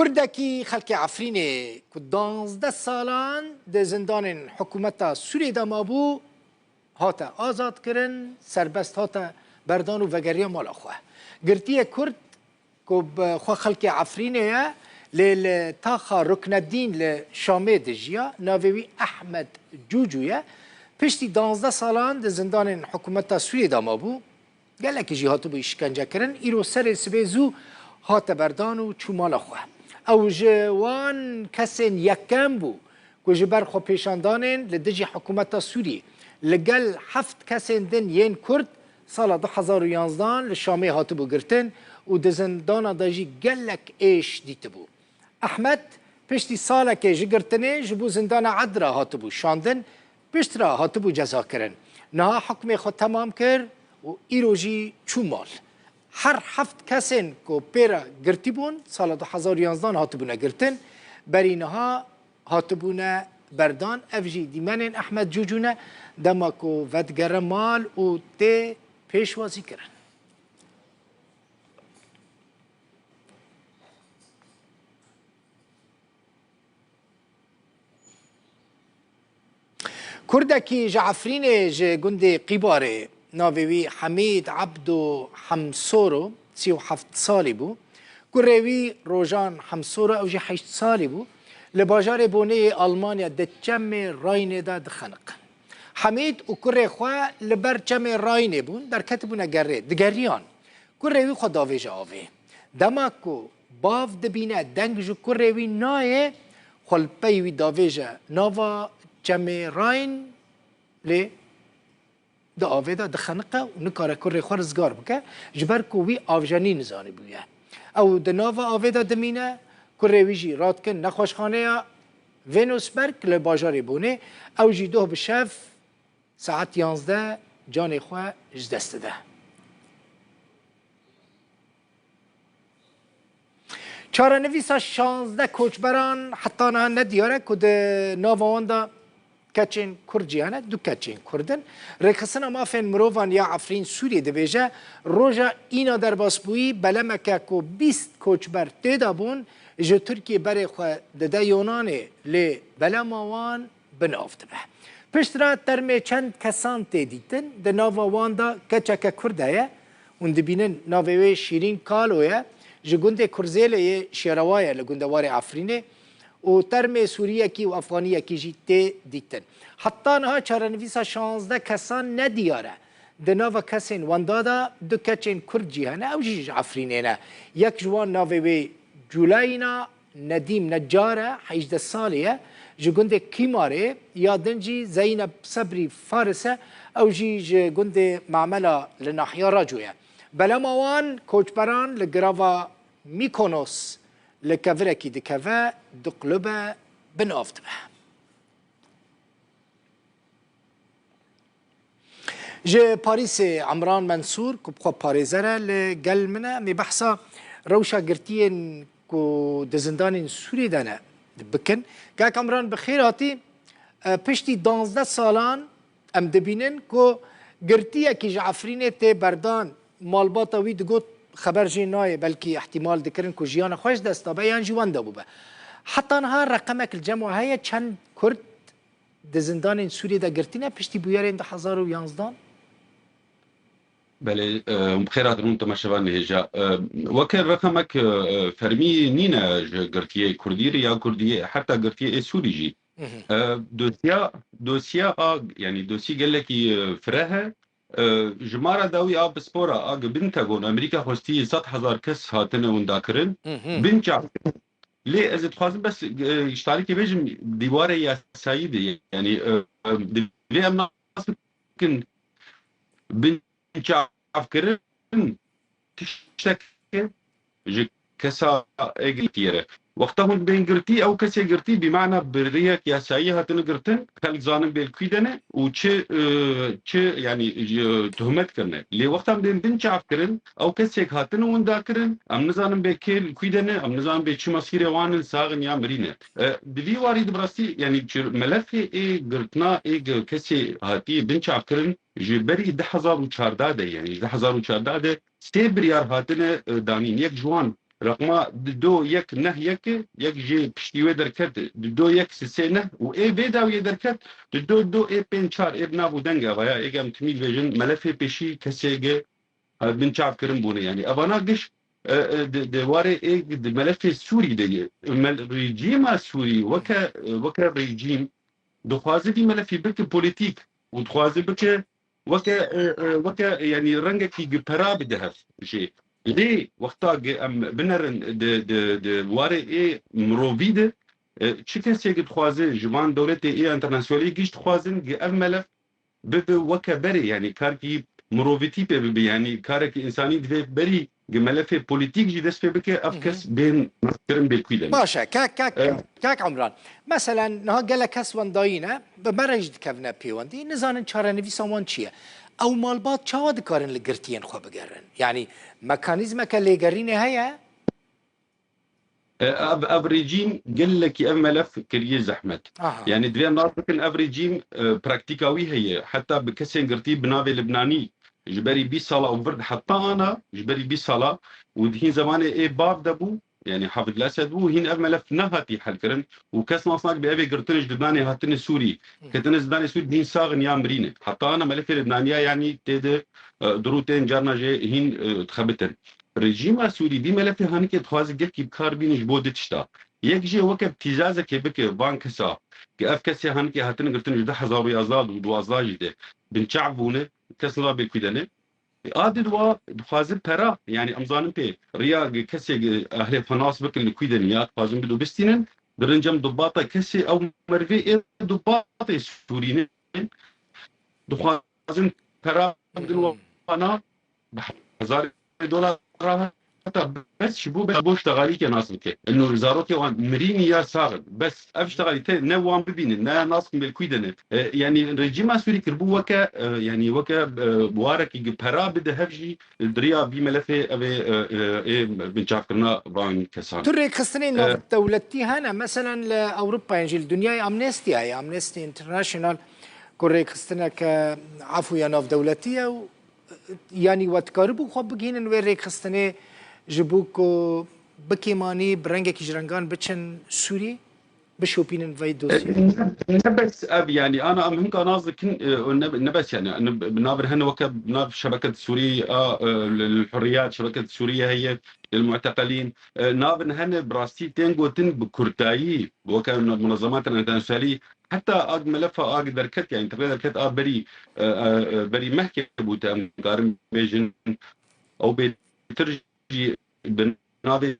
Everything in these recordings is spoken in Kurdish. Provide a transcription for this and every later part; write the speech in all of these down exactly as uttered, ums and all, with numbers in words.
Kurdekî xelkê Efrînê ku danzdeh salan di zindanên hikûmeta Sûriyê de mabû, hate azadkirin, serbest hate berdan û vegeriya mala xwe. Girtiyê Kurd ku bi xwe xelkê Efrînê ye, lê li taxa Rukneddîn li Şamê dijiya, navê wî Ehmed Cûcû ye. Piştî danzdeh salan di zindanên hikûmeta Sûriyê de mabû. Gelekî jî hatibû îşkencekirin, îro serê sibê zû hate berdan û çû mala xwe. Ew ji wan kesên yekem bû ku ji ber xwepêşandanên li dijî hikûmeta Sûriyê li gel heft kesên din yên Kurd sala du hezar û yanzdan li Şamê hatibû girtin û di zindana de jî gelek êş dîtibû. Ehmed piştî salekê ji girtinê ji bo zindana Edra hatibû şandin, piştre hatibû cezakirin. Niha hukmê xwe temam kir û îro jî çû mal. Her heft kesên ku pê re girtî bûn, sala du hezar û yanzdan hatibûne girtin, berî niha hatibûne berdan. Ev jî dîmenên Ehmed Cûcû ne, dema ku vedigere mal û tê pêşwazîkirin. Kurdekî ji Efrînê, ji gundê Qîbarê, navê wî Hemîd Ebdo Hemsoro, sî û heft salî bû. Kurê wî Rojan Hemsoro, ew jî heşt salî bû. Li bajarê Bonê yê Almanya di çemê Raynê de dixeniqin. Hemîd û kurê xwe li ber çemê Raynê bûn, derketibûne gerê, digeriyan. Kurê wî xwe davêje avê. Dema ku bav dibîne deng ji kurê wî nayê, xwe li pey wî davêje nava çemê Rayn, lê di avê de dixeniqe û nikare kurê xwe rizgar bike, ji ber ku wî avjenî nizanîbûye. Ew di nava avê de dimîne, kurê wî jî radikin nexweşxaneya Venusberg li bajarê Bonê, ew jî doh bi şev saet yanzdeh canê xwe ji dest dide. Çarenivîsa şazdeh koçberan heta niha nediyar e ku di nava wan de keçên Kurd jî hene, du keçên Kurd in. Rêxistina Mafên Mirovan ya Efrîn Sûriyê dibêje, roja îna derbasbûyî belemeke ku bîst koçber tê de bûn, ji Tirkiyê berê xwe dide Yonanê, lê belema wan bi nav dibe. Piştre termê çend kesan tê dîtin, di nava wan de keçeke Kurd heye. Hûn dibînin navê wê Şîrîn Kalo ye, ji gundê Kurzêlê yê Şêrewa ye li gundewarê Efrînê û termê Sûriyekî û Efxaniyekî jî tê dîtin. Heta niha çarenivîsa şazdeh kesan nediyar e. Di nava kesên wenda de du keçên Kurd jî hene, ew jî ji Efrînê ne. Yek ji wan navê wê Culayna Nedîm Necar e, hejdeh salî ye, ji gundê Kîmarê, ya din jî Zeynep Sebrî Faris e, ew jî ji gundê Mamela li nahiya Raco ye. Belema wan koçberan li girava Mîkonos li kevirekî dikeve, diqlube, bi nav dibe. Ji Parîsê Emran Mensûr, ku bi xwe parêzer e, li gel min e. Em ê behsa rewşa girtiyên ku di zindanên Sûriyê de ne bikin. Kak Emran, bi xêr hatî. E, piştî danzdeh salan em dibînin ku girtiyekî ji Efrînê tê berdan. Malbata wî digot, xeber jê nayê, belkî îhtîmal dikirin ku jiyana xwe ji dest dabe yan jî wenda bûbe. Heta niha reqemek li cem we heye, çend Kurd di zindanên Sûriyê de girtî ne piştî bûyerên du hezar û yanzdan? Belê, e, bi xêr hatin hûn temaşevanên hêja. E, weke reqemek, e, fermî nîne ji girtiyê Kurdî re ya Kurdiyê, heta girtiyê ê Sûrî jî. Mhm. E, dosya, dosya a, yanî dosyê gelekî, e, fireh e. E, jimara dawî a pispora a gi bin tegon Amerîka xwestî sed hezar kes hatine windakirin. Mhm. Bin çav. Lê ez ê dixwazim bes, e, ji tarîkê bêjim dîwarê yasayî de, yanî, e, e, divê em nas bikin bin çavkirin tiştek e ji kesa ê girtiyê re. Wexta hûn bên girtî, ew kesê girtî, bi mana bi rêyek yasayî hatine girtin, xelk zanin bê li kwî de ne û çi, e, çi, yanî, e, tohmet kirine. Lê wexta em bên bin çav kirin, ew kesêk hatine winda kirin, em nizanin bê kê li kwî de ne, em nizanin bê çi mesîrê wan in, sax in ya mirî ne. E, di vî warî de bi rastî, yanî, çi, melefê ê girtina ê gi-, kesê hatî bin çav kirin, ji berî du hezar û çardeh de, yanî ji du hezar û çardeh de sê biryar hatine, e, danîn. Yek ji wan Reqma di do yek neh yek e, yek jê piştî wê derket di do yek sisê neh û ê vê dawiyê derket di do do ê pênc çar ê bi nav û deng e. Vaya ê em timî dibêjin melefê pêşî kesê ge, e, binçavkirin bûne. Yanî evana giş, e, e, di, di warê ê di melefê Sûrî de ye. Mel-, rejîma Sûrî weke, e, weke rejîm dixwaze vî melefî bike polîtîk û dixwaze bike weke, e, e, weke, yanî rengekî gi pera bide hev jê. Lê wexta gi em binerin di, di, di warê ê mirovî de, e, çi kesê gi dixwaze ji van dewletê ê enternasyonalî giş dixwazin gi ev melef bibe weke berê, yanî karekî mirovîtî pê bibe, yanî karekî însanî divê berî gi melefê polîtîk jî dest pê bike, ev kes bên naskirin bê kû de. Baş e, kak, kak, E, kak Umran. Mesela niha gelek kes wendayî ne, bi me re jî dikevine pêwendî, nizanin çarenivîsa wan çi ye. Ew malbat çawa dikarin li girtiyên xwe bigerin? Yanî mekanîzmeke lêgerînê heye? E, ev, ev rejîm gelekî ev melef kiriye zehmet. Aha. Yanî divê em nas bikin ev rejîm, e, praktîka wî heye. Heta bi kesên girtî bi navê Libnanî ji berî bîst sala û vir heta ana, ji berî bîst sala û di hîn zemanê ê bav de bû, yanî Hafid el-Esed bû, hîn ev melef nehatî helkirin û kes nas nake bi evê girtin ji Libnanê hatine Sûrî, Hı. ketine zidanê Sûrî, di hîn saxin ya mirîne. Heta ana melefê Libnaniya yanî tê de, e, dirû tên carna jê hîn, e, dixebitin. Rejîma Sûrî vî melefê hanikê dixwaze gelkî bi kar bîne ji bo du tişta. Yek jê weke tîzazekê bike van kesa, ke ev kesê hanikê hatine girtin ji du hezar û yazdeh û duwazdeh jî de binçav bûne, kes niza bê kû de ne. A di dua dixwaze pera, yanî em zanin pê riya kesê ehlê xwe nas bikin li kû de ne, ya dixwazin bido bistînin, di rincem dubata kesê ew merivê ê dubatê Sûrî ne. Dixwazin pera bidin Hmm. wana bi hezarê dolar heta bes ji bo bes bo ştexalîkê nas bike. Ino zarokê wan mirîn ya sax in. Bes ev ştexalî te ne wan bibînin, ne nas bin belkû de ne. E, yanî rejîma Sûrî kiribû weke, e, yanî weke, e, warekî gi pera bide hev jî di riya vî melefê ev ê, e, e, ê binçavkirina van kesan. Tu rêkxistinên E, navdewletî hene, meselen li Ewropayê jî, li dinyayê Amnestî heye, Amnesty International, ku rêkxistineke efû ya navdewletî ye û, yanî we dikaribû xwe bigihînin wê rêkxistinê ji bo ku bikêmanî bi rengekî ji rengan biçin Sûrî, bişopînin vey dosyê? Ne, ne bes ev, yanî, ana em hinka nas dikin, e, ne, ne bes, yanî, ne, bi navê hene weke nav şebeket Sûrî a, e, li, li Hurriyet, şebeket Sûriye heye, lil mu'teqelîn. E, navin hene bi rastî tên gotin bi kurtayî, weke munazematên enternasyonalî, heta ag melefa ag derket, yanî tirê derket a berî, e, e, e, berî mehkê bû te em karin bêjin, ew bêtir jî bi navê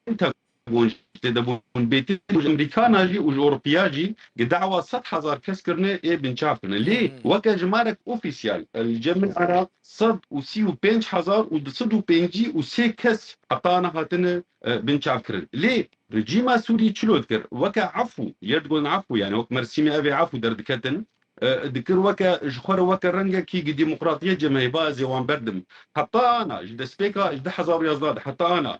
Pentagon jî tê de bûn bêtir û ji Amerîkana jî û ji Ewropiya jî gi dawa sed hezar kes kirine ê binçav kirine. Lê Hmm. weke jimarek ofîsyal, e, li cem min ana sed û sî û pênc hezar û du sed û pêncî û sê kes heta ana hatine, e, binçavkirin. Lê rejîma Sûrî çilo dikir? Weke efû, yê digotin efû, yanî wek mersîmê ev ê efû derdiketin, e, dikir weke, ji xwe re weke rengekî gi demokratiyê cem heyba ez ê wan berdim. Heta ana, ji destpêka, ji du hezar û yazdeh de heta ana,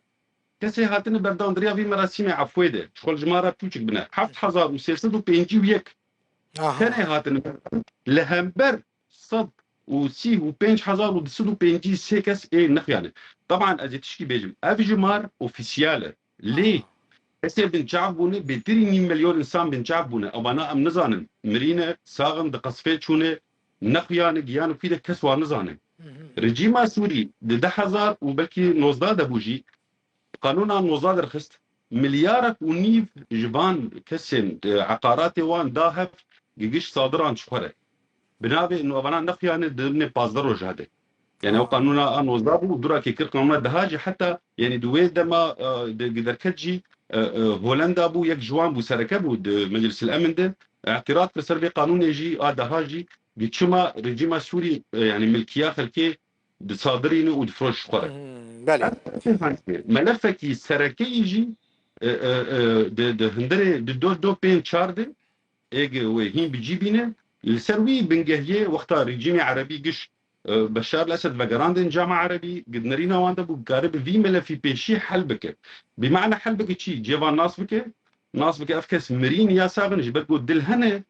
kesê hatine berdan di riya vî merasîmê efûyê de, ji xwe li jimara piçûk bine, heft hezar û sê sed û pêncî û yek Aha. tenê hatine berdan, li hember sed û sî û pênc hezar û du sed û pêncî sê kes ê nexuyane. Teban ez ê tişkî bêjim, ev jimar ofîsyal e. Lê Aha. kesê binçav bûne, bêtirî nîv milyon însan binçav bûne. Ewana em nizanin, mirîne, sax in, di qesfê çûne, nexuyane, giyane kû de kes wan nizane. Mhm. Rejîma Sûrî di du hezar û belkî nozdeh de bû jî, qanûna nozdeh derxist, milyarek û nîv ji van kesên, e, eqaratê wan da hev, gigiş sadiran ji xwe re. Bi navê nû evana nexuyane di binê pazdeh roja de. Yani ew Ha. qanûna a nozdeh bû, dûra kê kir qanûna deha jî heta, yani di wê dema, e, di, di derket jî, e, e, Holenda bû, yek ji wan bû, sereke bû di Meclis el Emin de. Îtiraz kir ser vê qanûnê jî, a deha jî, di çima rejîma Sûrî, e, yani milkiya xelkê disadirîne û difiroş ji xwe re. Hmm, belê. Ev melefekî serekeyî jî, e, e, e, di, di hundirê, di do, do pênc çar de, êg wê hîn bi cî bîne, li ser wî bingehiyê wexta rejîmê erebî giş, e, Beşar el Esed vegerandin cama erebî, gi nerîna wan de bû, bikare bi vî melefî pêşî hel bike. Bi mane hel bike çi? Cêvan nas bike, nas bike ev kes mirîn ya sax in, ji ber ku dil hene,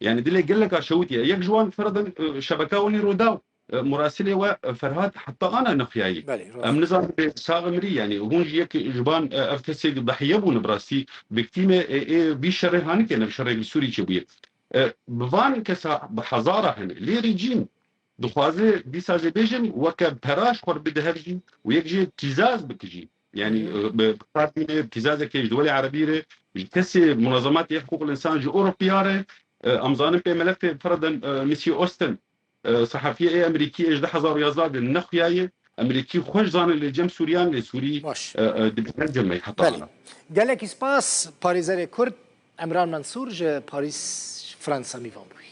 yani dilê geleka şewitiye. Yek ji wan ferdan, e, şebeka wan ê Rûdaw. e, murasilê we, e, Ferhat heta ana nexuyayî. Belê, rast. Em nizanin bê sax mirî, yanî hûn jî yek ji ban, e, ev kesê dahiye bûne bi rastî, viktîmê, e, ê vî şerê hanike, ne bi şerê li Sûrî çêbûye. E, bi van kesa bi hezara hene. Lê rejîm dixwaze dîsa jê bêjim, weke pera ji xwe bide hev jî û yek jê tîzaz bike jî. Yanî, Hı hı. e, bi, bi kar tîne tîzazekê ji dewlê erebî re, ji kesê munazematê hiqûqil însan ji Ewropiya re, e, em zanin pê melefê fereden, e, Misî Austin, e, sehefiyê ê Amerîkî ê ji du hezar û yazdeh de nexuyaye, Amerîkî xweş zane lê cem Sûriyan lê Sûrî, Baş. e, e, dibîne cem me heta Belê. ana. Gelekî spas parêzerê Kurd Emran Mensûr ji Parîs, Fransa mîvan bûyî.